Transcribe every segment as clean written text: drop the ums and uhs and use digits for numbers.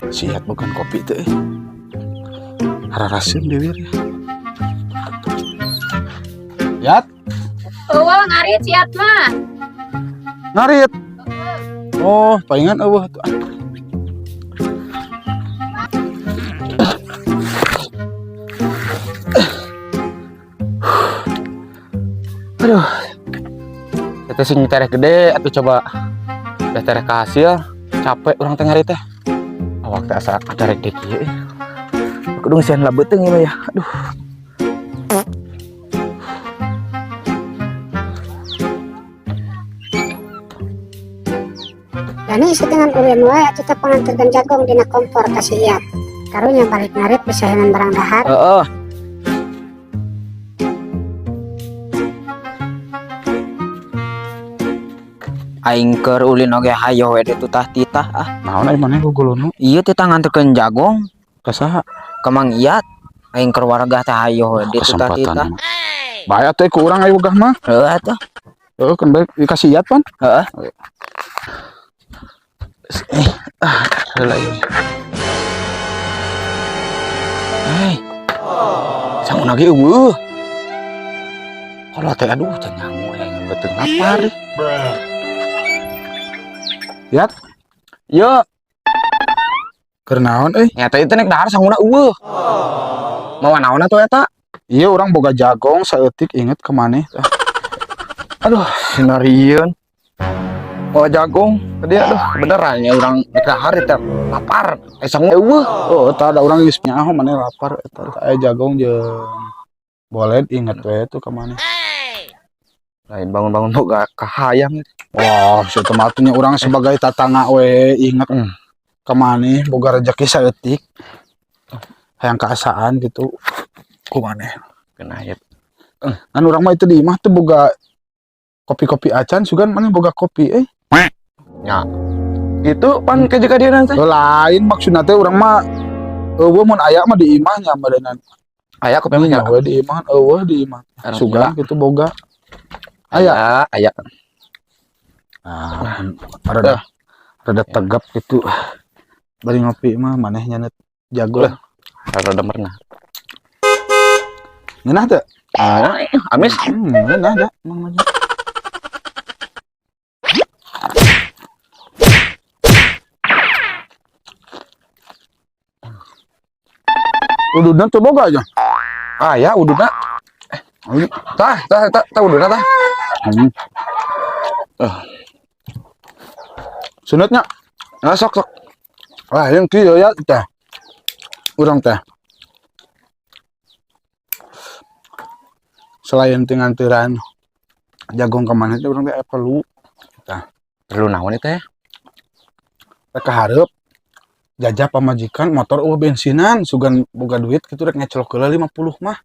Siap bukan kopi teh. Hararaseun bibir. Yat, Eueuh ngarit siat mah. Ngarit. Oh, palingan eueuh tuh. Aduh. Teh sing tereh gede atuh coba. Teh tereh ka hasil, capek urang teh ngarit teh. Awak teh asa adarek dek ieu. Kudu ngeusian lah beuteung ieu mah ya. Aduh. Dani dengan ulin wae atuh teh panganterkeun jagong dina kompor ka si Iyat. Karunya balik ngarit bisa henan barang dahar. Heeh. Aing keur ulin oge hayo we ditu tah titah ah. Naon ai maneh gugulunu? Ieu teh nganterkeun jagong Ka saha? Ka Mang Iyat. Aing keur warga teh hayo we ditu tah titah. Kesempatan. Bae atuh ku urang ayo gah mah. Heuh atuh. Heeh, kan bae dikasih Iyat pan. Heeh. Ah, heula ieu. Hei. Sanguna ge eueuh. Kalau teh aduh can nyangu ya beuteung lapar. Yat, Yo, keur naon euy? Nyata itu nek dahar sanguna eueuh. Mau naon atuh eta? Iya urang boga jagong saeutik inget ke maneh tah. Aduh, sinarieun. Oh jagung, tadi aduh beneran ya urang nek dahar teh lapar. Eh sanguna eueuh. Oh, tah ada urang geus nyaho maneh lapar eta. Tah aya jagong jeung boled inget we tuh ka maneh. Lain bangun-bangun boga kahayang. Wah, si teh mah atuh nya urang sebagai tatangga we inget ka maneh boga rezeki saeutik. Hayang kaasaan gitu ku maneh. Kena ya. Kan urang mah itu di imah tuh boga kopi-kopi acan sugan maneh boga kopi euy. Ya. Gitu pan ke juga dia nanti. Oh, lain maksudna teh urang mah eueuh mun aya mah di imah nya meureunnan. Aya kopi mah Nya we di imah eueuh di imah. Sugan gitu boga. Aya, aya. Ah, rada rada tegap gitu. Bari ngopi mah maneh nyanet jago. Rada merenah. Ngeunah teu? Ah, amis. Ngeunah da, mang aja. Ududna teu boga aja. Ah ya ududna. Tah, tah, tah, tah ududna tah. Sunatnya. Nah, sok sok. Wah, yang kieu ya teh. Urang teh. Selain tingantiran jagong ka maneh teh urang teh perlu tah. Perlu naon teh? Rek kahareup jajah pamajikan motor eueuh bensinan sugan boga duit kitu rek ngecelok heula 50 mah.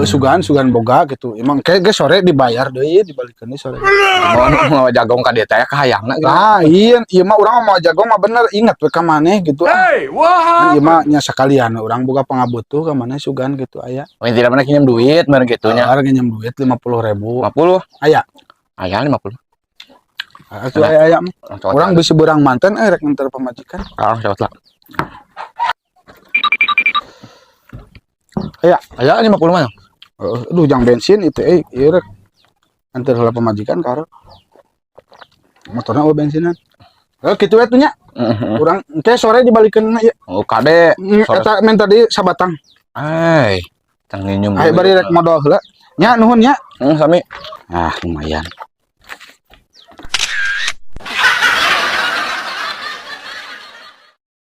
Sugan sugan boga gitu. Emang kayak ge sore dibayar deui dibalikeun deui sore. Mau jagong ka dieu teh kahayangna gitu. Lain, ieu mah urang mau jagong mah bener inget we ka maneh gitu. Hey, wah. Ieu mah nya sakalian urang boga pangabutuh ka maneh sugan gitu aya. Oh, tidak mana nginjem duit meureun kitu nya. Urang nginjem duit 50.000. 50. Aya. Aya 50. Atuh aya aya mah. Urang bisi beurang manten rek nganter pamajikan. Ah, cowot lah. Aya, aya 50 mah. Aduh jang bensin itu ieu rek anter heula pamajikan ka hareup. Motorna eueuh bensinan. Kitu we tuh nya. Urang engke sore dibalikeun ieu. Oh, kade. Eta men tadi sabatang. Ai, tang nginjem. Ayo bari rek modal heula. Nya nuhun nya. Sami. Ah, lumayan.